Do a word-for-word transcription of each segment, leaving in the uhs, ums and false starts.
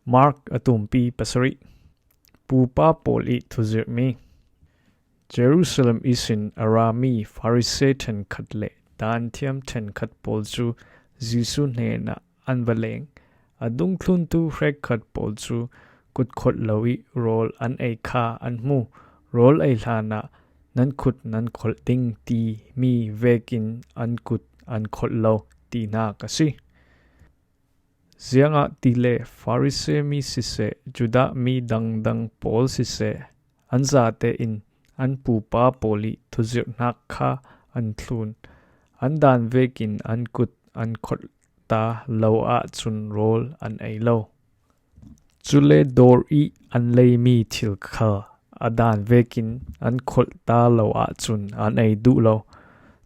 Mark a tumpi pasarih. Pupa pawl ih thuzirhmi. Jerusalem ihsin a rami Pharisee ṭhenkhat le daanthiam ṭhenkhat pawl cu Jesuh hnenah an va leng. A dungthluntu hrekkhat pawl cu kutkholh lo ih rawl an ei kha an hmu. Rawl ei hlanah nan khut nan kholh ding timi vekin an kut an kholh lo tinak a si. Ziangahtile Pharisee mi siseh, Judah mi dangdang pawl siseh, an zate in an pupa pawl ih thuzirhnak kha an thlun. An daan vekin an kut an kholh ta lo ahcun rawl an ei lo. Cule dawr ih an leimi thil khal a daan vekin an kholh ta lo ahcun an ei duh lo.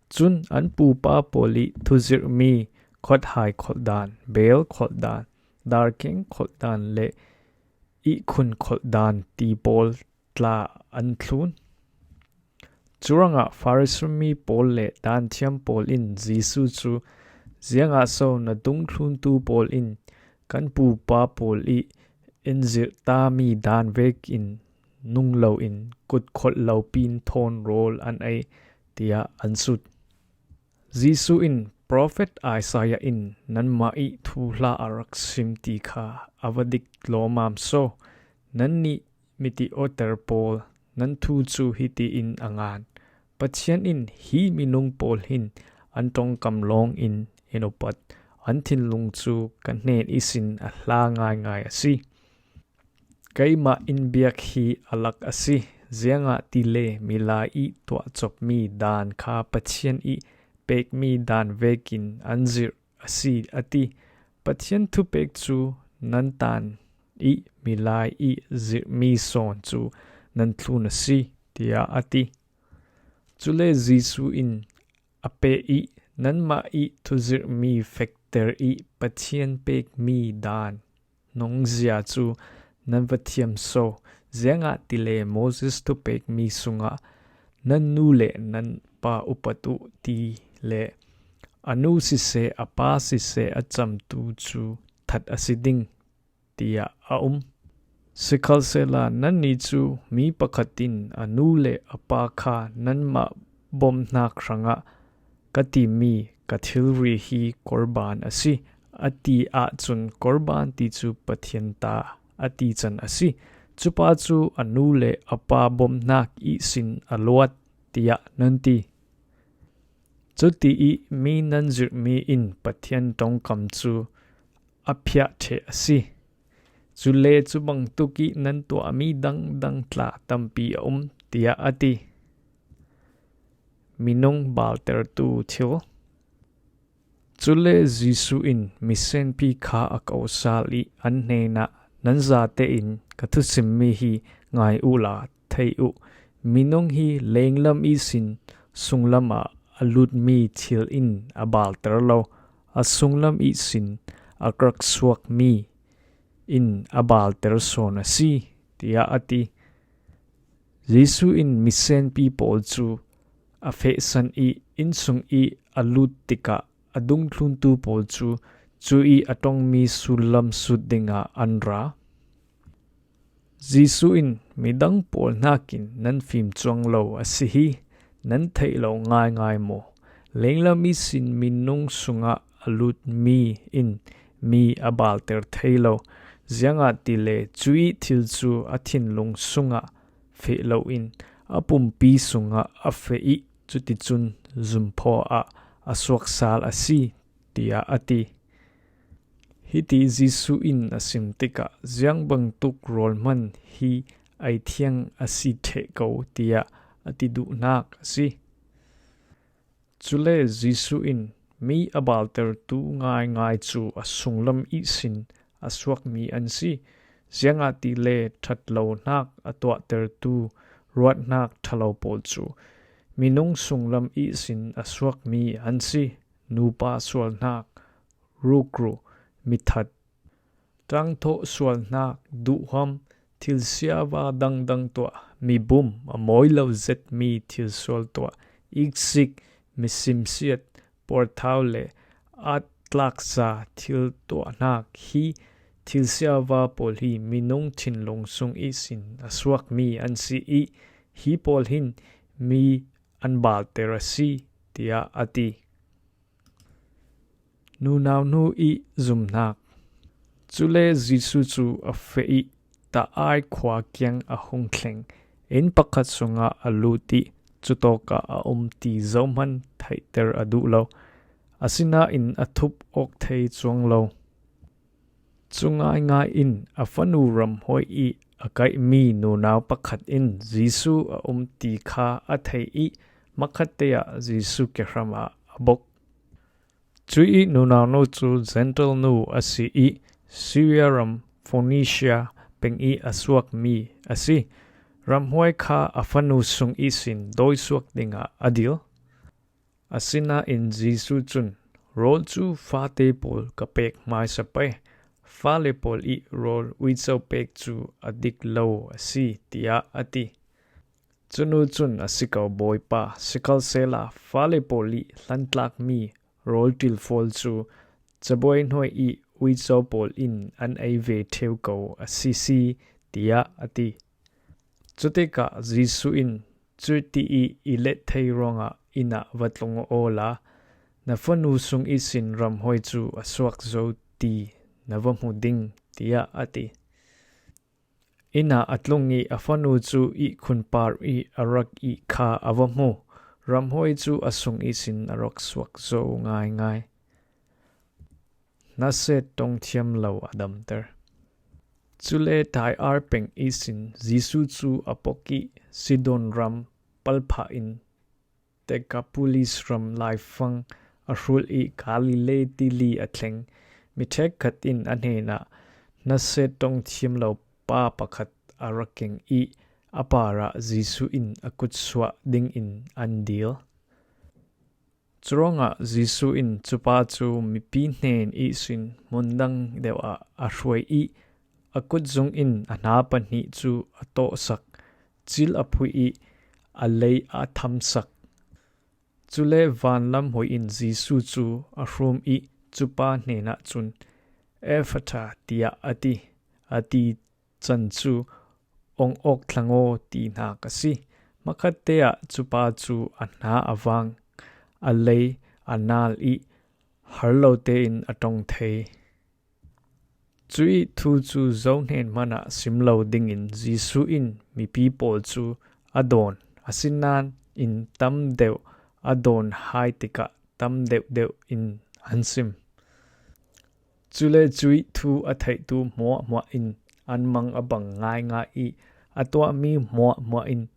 Cun an pupa pawl ih thuzirhmi khuathai kholh daan, beel kholh daan, darkeng kholh daan le ihkhun kholh daan ti pawl tla an thlun. Curuangah Pharisee mi pawl le daanthiam pawl in Jesuh cu, "Ziangah so na dungthluntu pawl in kan pupa pawl ih in zirhtami daan vekin nung loin kutkholh lopin thawn rawl an ei?" tiah an sut. Jesuh in, "Profet Isaiah in nanmah ih thuhla a rak sim ti kha a va dik lawmam so. Nannih miti awter pawl, nan thu cu hiti in a ngan: Pathian in, 'Hi minung pawl hin an ṭongkam lawngin in upat, an thinlung cu ka hnen ihsin a hla ngaingai a si. Keimah in biak hi a lak a si, ziangahtile milai ih tuahcopmi daan kha Pathian ih pekmi daan vekin an zirh a si,' a ti. Pathian thupek cu nan tan ih milai ih zirhmi sawn cu nan thlun a si," tiah a ti. Cule Jesuh in a peh ih, "Nanmah ih thuzirhmi fekter ih Pathian pekmi daan nungzia cu nan va thiam so, ziangahtile Moses thupekmi sungah, 'Nan nu le nan pa upat uh,' ti le, 'A nu siseh, a pa siseh a camtu cu that a si ding,' tiah a um. Sikhalsehla nannih cu, 'Mi pakhat in a nu le a pa kha nanmah bawmhnak hrangah ka timi ka thilri hi korban a si,' a ti ahcun, korban ti cu Pathian ta a ti can a si. Cupa cu a nu le a pa bawmhnak ihsin a luat, tiah nan ti. Cuti ih mi nan zirhmi in Pathian ṭongkam cu a phiah ṭheh a si. Cule cu bangtuk ih nan tuahmi dangdang tla tampi a um, tiah a ti. Minung baaltertu thil. Cule Jesuh in misenpi kha a ko sal ih an hnenah, "Nan zate in ka thusimmi hi ngai uhla thei uh. Minung hi lenglam ihsin sunglam ah a lutmi thil in a baalter lo, a sunglam ihsin a rak suakmi in a baalter sawn a si," tiah a ti. Jesuh in misenpi pawl cu a fehsan ih, innsung ih a lut tikah a dungthluntu pawl cu cu ih a ṭongmi sullam sut dingah an ra. Jesuh in, "Midang pawl hnakin nan fimcuang lo a si hi. Nan theih lo ngaingai maw? Lenglam ihsin minung sungah a lutmi in mi a baalter thei lo, ziangahtile cuih thil cu a thinlung sungah feh loin a pumpi sungah a feh ih, cuticun zumphaw ah a suak sal a si," tiah a ti. Hiti Jesuh in a sim tikah, "Ziang bangtuk rawl hman hi ei thiang a si ṭheh ko," tiah a ti duhnak a si. Cule Jesuh in, "Mi a baaltertu ngaingai cu a sunglam ihsin a suakmi an si, ziangahtile ṭhatlonak a tuahtertu ruahnak ṭhalo pawl cu minung sunglam ihsin a suakmi an si. Nupa sualnak, rukru, mithat, ṭangthawh sualnak, duhhuam, thil siava dangdang tuah, mibum, a mawi lo zetmi thilsual tuah, iksik, misimsiat, puarthau le at tlakza thil tuahnak hi Thilsiava pawl hi minung thinlung sung ihsin a suakmi an si ih, hi pawl hin mi an balter a si, tiah a ti. Nunau nu ih zumnak. Cule Jesu cu a feh ih ta-ai khua kiang a hung thleng. Inn pakhat sungah a lut ih cutawkah a um ti zohman theihter a duh lo. Asinain a thup awk thei cuang lo. Cu ngaingai in a fanu ramhuai ih a kaihmi nunau pakhat in Jesu a um ti kha a theih ih, makhatte ah Jesu kehram ah a bok. Cuih nunau nu cu Gentile nu a si ih, Syria ram Phoenicia peng ih a suakmi a si. Ramhuai kha a fanu sung ihsin dawisuak dingah a dil. Asinain Jesu cun, "Rawl cu fate pawl ka pek hmaisa pei. Fale pawl ih rawl uico pek cu a dik lo a si," tiah a ti. Cunu cun, "A si ko, Bawipa, sikhalsehla fale pawl ih hlantlakmi rawl ṭilfawl cu cabuai hnuai ih uico pawl in an ei ve ṭheu ko a si si," tiah a ti. Cutikah Jesu in, "Cuti ih i let thei ruangah inn ah va tlung awla na fanu sung ihsin ramhuai cu a suak zo ti na va hmu ding," tiah a ti. Inn ah a tlung ih a fanu cu ihkhun par ih a rak ih kha a va hmu. Ramhuai cu a sung ihsin a rak suak zo ngaingai. Naset ṭong thiam lo a damter. Cule Tyre peng ihsin Jesu cu a pok ih Sidon ram palphah in Decapolis ram laifang a hrul ih Galilee tili a thleng. Mi ṭhekkhat in a hnenah naset ṭong thiam lo pa pakhat a rak keng ih a parah Jesu in a kutsuah dingin an dil. Curuangah Jesu in cupa cu mipi hnen ihsin hmun dang deuh ah a hruai ih a kutzung in a hna pahnih cu a tawhsak, cil a phuih ih a lei a thamsak. Cule vanlam huai in Jesu cu a hrum ih cupa hnenah cun, "Efata," tiah a ti. A ti can cu, "Ong awk thlang aw," ti hnak a si. Makhatte ah cupa cu a hna a vang, a lei a nal ih har lo tein a ṭong thei. Cuih thu cu zohhnen hmanh ah sim lo dingin Jesu in mipi pawl cu a dawn, asinain tam deuh a dawn hai tikah tam deuhdeuh in an sim. Cule cuih thu a theihtu hmuahhmuah in an mang a bang ngaingai ih a tuahmi hmuahhmuah in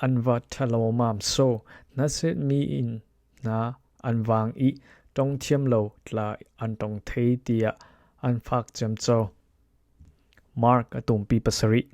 an va ṭha lawmam so. Nasetmi in hna an vang ih ṭong thiam lo tla an ṭong thei tiah an fak ciamco. Mark a tumpi pasarih.